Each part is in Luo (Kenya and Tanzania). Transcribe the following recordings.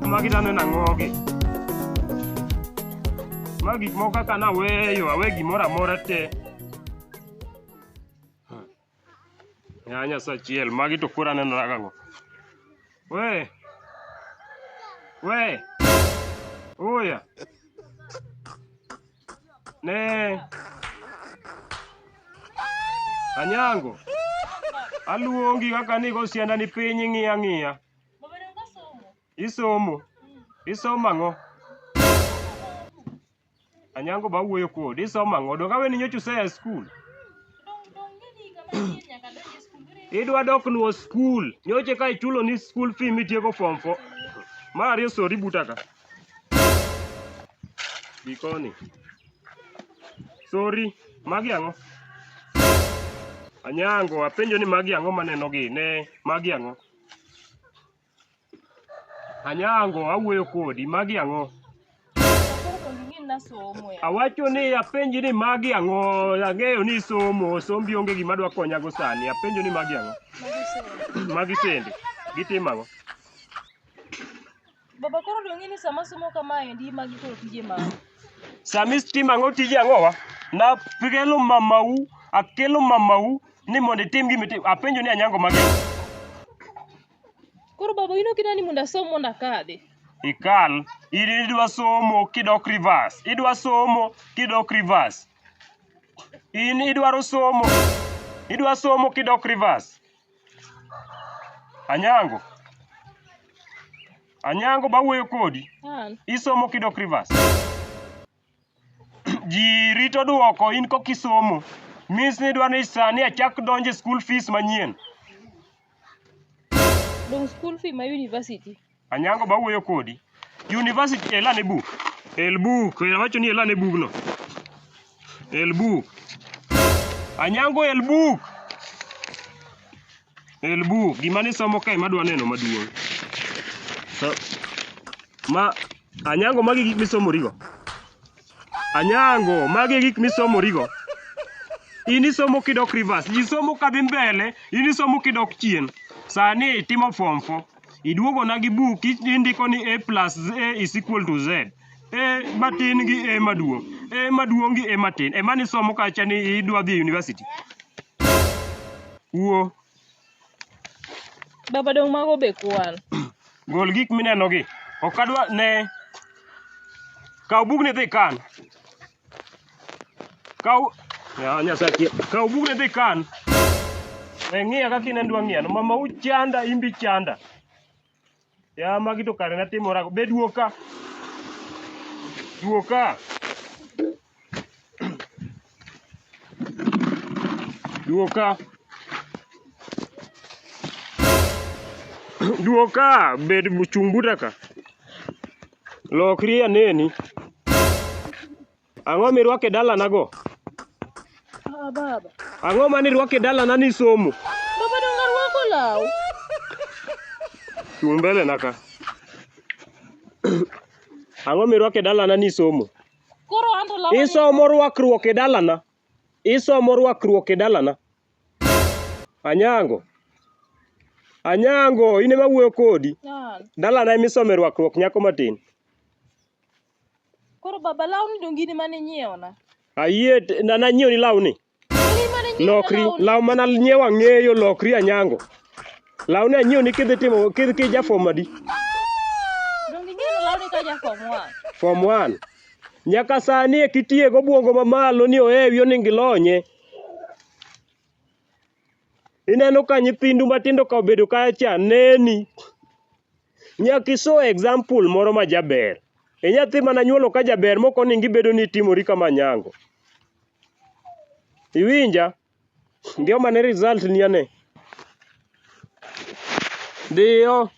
Magi taneno ang'ogi. Ma gik moko kaka naweyo, awe gimoro amora te. Ya Nyasachiel, magi to koro aneno kaka We. We. Oya. Ne. Anyango. Aluongi kaka nigo sianda ni piny ing'iya ng'iya. Isomo. Isomo ang'o? Anyango ba wuoyo kodi. Isomo ang'o? Donge aweni nyocha usea e skul? Idwa dok nuo skul. Nyocha ka ichulo ni skul fee mitieko form 4. Mar ariyo sori buta ka. Gikoni. Sori, magi ang'o? Anyango, apenjo ni magi ang'o maneno gi? Ne, magi ang'o? Anyango, awuoyo kodi, magi ang'o? Awacho ni apenji ni magi ang'o? Ang'eyo ni somo, sombi onge gima dwa konyago sani. Apenjo ni magi ang'o? Magi sende. Gitimo ang'o? Baba koro dong' ni sama somo kamaendi magi koro tije ma. Sami timo ang'o tije ang'o wa? Nakelo mamau, akelo mamau ni mondo itim gima itim. Apenjo ni Anyango magi ang'o? Koro baba in ok idwa ni mondo asom mondo akadhi. Ikal. In idwa somo kidok reverse. Idwa somo kidok reverse. In idwaro somo. Idwa somo kidok reverse. Anyango. Anyango bawuoyo kodi. An. Isomo kidok reverse. Ji rito duoko in kok isomo. Means ni idwa ni sani achak donjo e school fees manyien. Dong school fee ma university. Anyango ba wuoyo kodi. University ela ne buk. El buk, awacho ni ela ne bugno. El buk. Anyango el buk. El buk, gima nisomo kae madwa neno maduong'. So, ma Anyango magi gik misomorigo. Anyango magi e gik misomorigo. In isomo kidok reverse, ji somo kadhi mbele, in isomo kidok chien. Sani itimo form 4. Iduogona gi buk indiko ni A plus A is equal to Z. A matin gi A maduong'. A maduong' gi A matin. Ema nisomo kacha ni idwa dhi e university. Wuo. Baba dong' mago be kwan. Gol gik mineno gi. Ok adwa ne. Kaw bugni idhi ikan. Kaw ya Nyasaye. Kaw bugni idhi ikan. We ng'iya kaka in dwa ng'iya no. Mama uchanda imbi chanda. Ya magi to kare natimora. Be duoka. Duoka. Duoka. Duoka, bed chung' buta ka. Lokri aneni. Ang'o mirwako e dalana go? Ah, baba. Ang'o mane irwako e dalana ni somo? Baba donge arwako law. Chung' mbele na ka. Ang'o mirwako e dalana ni somo? Koro anto law. Isomo rwakruok e dalana. Isomo rwakruok e dalana. Anyango. Anyango, in ema wuoyo kodi. An. Dalana ema isome rwakruok nyako matin. Koro baba lawni donge in ema ninyiewona? Ayie na nanyiewni lawni. In ema ninyiewona Lokri, lawni. law mana nyiewo ang'eyo lokri Anyango. Lawni anyiewo ni kidhi timo kidhi kija form adi? Donge ing'eyo lawni ka ja form 1. Form 1. Nyaka sani e kitiye gobwongo mamalo ni ohewi oningo ilonye. Ineno ka nyithindu matindo ka obedo kacha neni. Nyaka iso example moro ma jaber. E nyathi mana nyuolo ka jaber mok oningo ibedo ni itimori kama nyango. Iwinja? Ndio mane result ni ane. Dhiyo.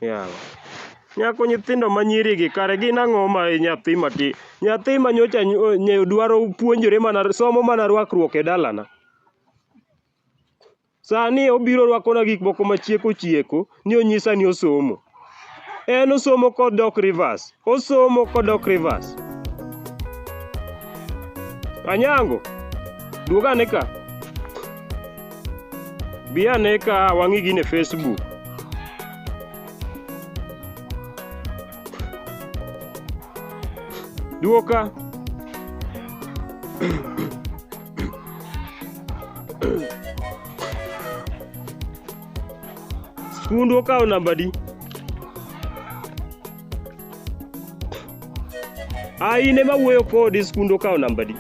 Yawa. Nyako nyithindo ma nyiri gi kare gin ang'o ma nyathi mati nyathi ma nyocha nyo dwaro puonjore mana somo mana rwakruok e dalana. Sani obiro rwakona gik moko machieko chieko ni onyisa ni osomo. En osomo kodok Rivers. Osomo kodok Rivers. Anyango, duog ane ka. Bi ane ka wang'i gine Facebook. Duoka. Skundu okawo namba di? Ah, in ema wuoyo kodi skundu okawo namba di?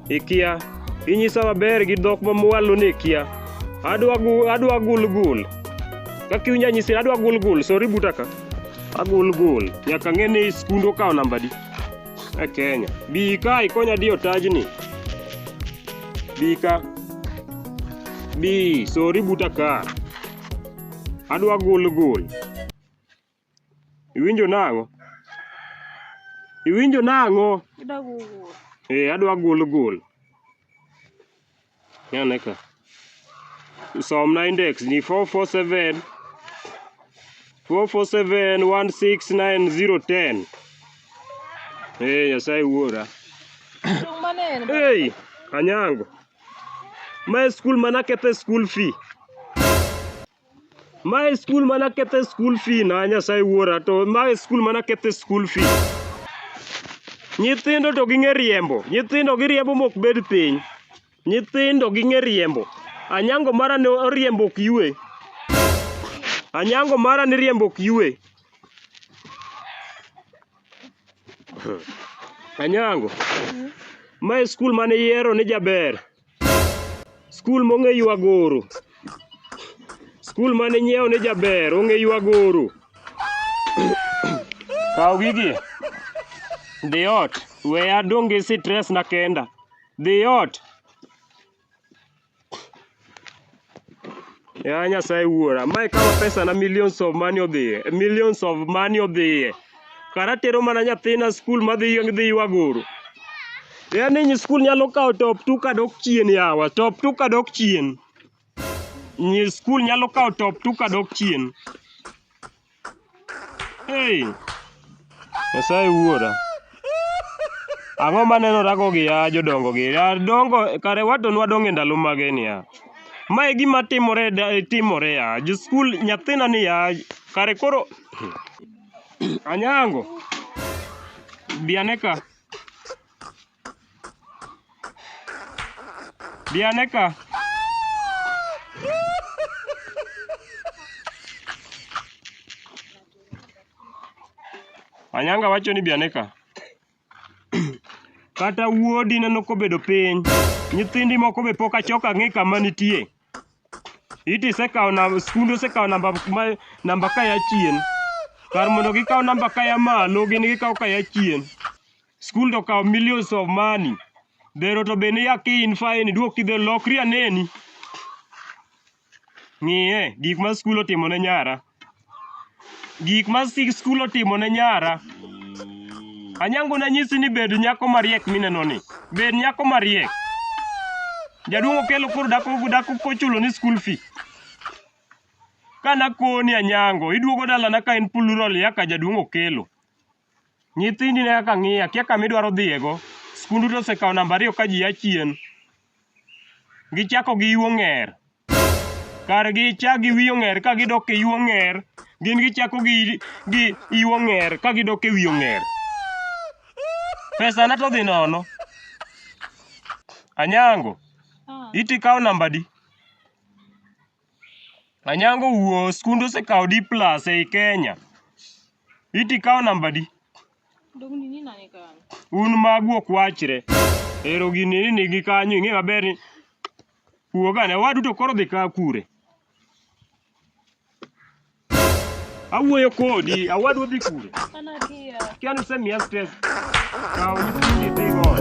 Ikia. Inyisa maber gi dhok ma mwalo ni ikia. Adwa gu, adwa gul gul. Kaka iwinjo anyisi adwa gul gul, sori buta ka. Agul gul. Nyaka ng'e ni skundu okawo namba di e Kenya. Bi ka ikonya diyo tajni. Bi ka. Bi, sori buta ka. Adwa gul gul. Iwinjo nang'o? Iwinjo nang'o? Idwa gul. Eh, adwa gul gul. Ng'ane ka. Somna index ni 447 447 169010. Eh, Nyasaye wuora. Dong maneno. Hey, Anyango. Mae skul mana kethe school fee. Mae skul mana kethe school fee na Nyasaye wuora to mae skul mana kethe school fee. Nyithindo to ging'e riembo. Nyithindo giriembo mok bed piny. Nyithindo ging'e riembo. Anyango mara ne oriembo ok ywe. Anyango mara ne riembo ok ywe. Anyango. Mae skul mane iyiero ni jaber. Skul mong'e ywagoro. Skul mane nyiewo ni jaber, ong'e ywagoro. Kaw gigi. Dhi ot. We adong' gi sitres na kenda. Dhi ot. Ya Nyasaye wuora, mae kama pesa na millions of money odhiye, millions of money odhiye. Kara tero mana nyathina skul madhi dhi ywagoro. Yaani nyi skul nyalo kawo top 2 kadok chien yawa, top 2 kadok chien. Nyi skul nyalo kawo top 2 kadok chien. Hey! Nyasaye wuora. Ang'o maneno rago gi ya jodongo gi? Ya dongo kare wato nwadong' e ndalo mage ni ya. Ma e gima timore timore ya. Jo skul nyathina ni ya kare koro Anyango. Bi ane ka. Bi ane ka. Anyanga wacho ni bi ane ka. Kata wuodi neno kobedo piny. Nyithindi moko be pok achok ang'e kama nitie. Iti isekawo namba, skundu osekawo namba ma, namba kaya chien. Kar mondo gikaw namba kaya malo, gin gikawo kaya chien. Skul to okawo millions of money. Dhero to be niya ki in fine, duok kidhe lokri aneni. Ng'iye gik ma skul otimo ne nyara. Gik ma skul otimo ne nyara. Anyango nanyisi ni bed nyako mariek mineno ni. Bed nyako mariek. Jaduong' okelo koro dako dako kochulo ni school fee. Kana koni Anyango, iduogo dalana ka en plural yaka jaduong' okelo. Nyithindi ne kaka ng'iya, akia kama idwaro dhiyego. Skundu to osekawo namba ariyo ka ji a chien. Gichako gi ywo ng'er. Kar gichak gi wiyo ng'er ka gidok e ywo ng'er, gin gichako gi ywo ng'er ka gidok e wiyo ng'er. Pesa na to dhi nono. Anyango, iti kawo namba di? Anyango wuo, skunde osekawo D plus ei Kenya. Iti kawo namba di? Dong nini nani kanyo. Un magu ok wachre. Ero gini ni nigi kanyo ing'e maber ni wuog ane owadu to koro dhi ka kure. Awuoyo kodi, awadu dhi kure. An akia. Kia ni usemiya stress. Kaw nyithindi idhi go.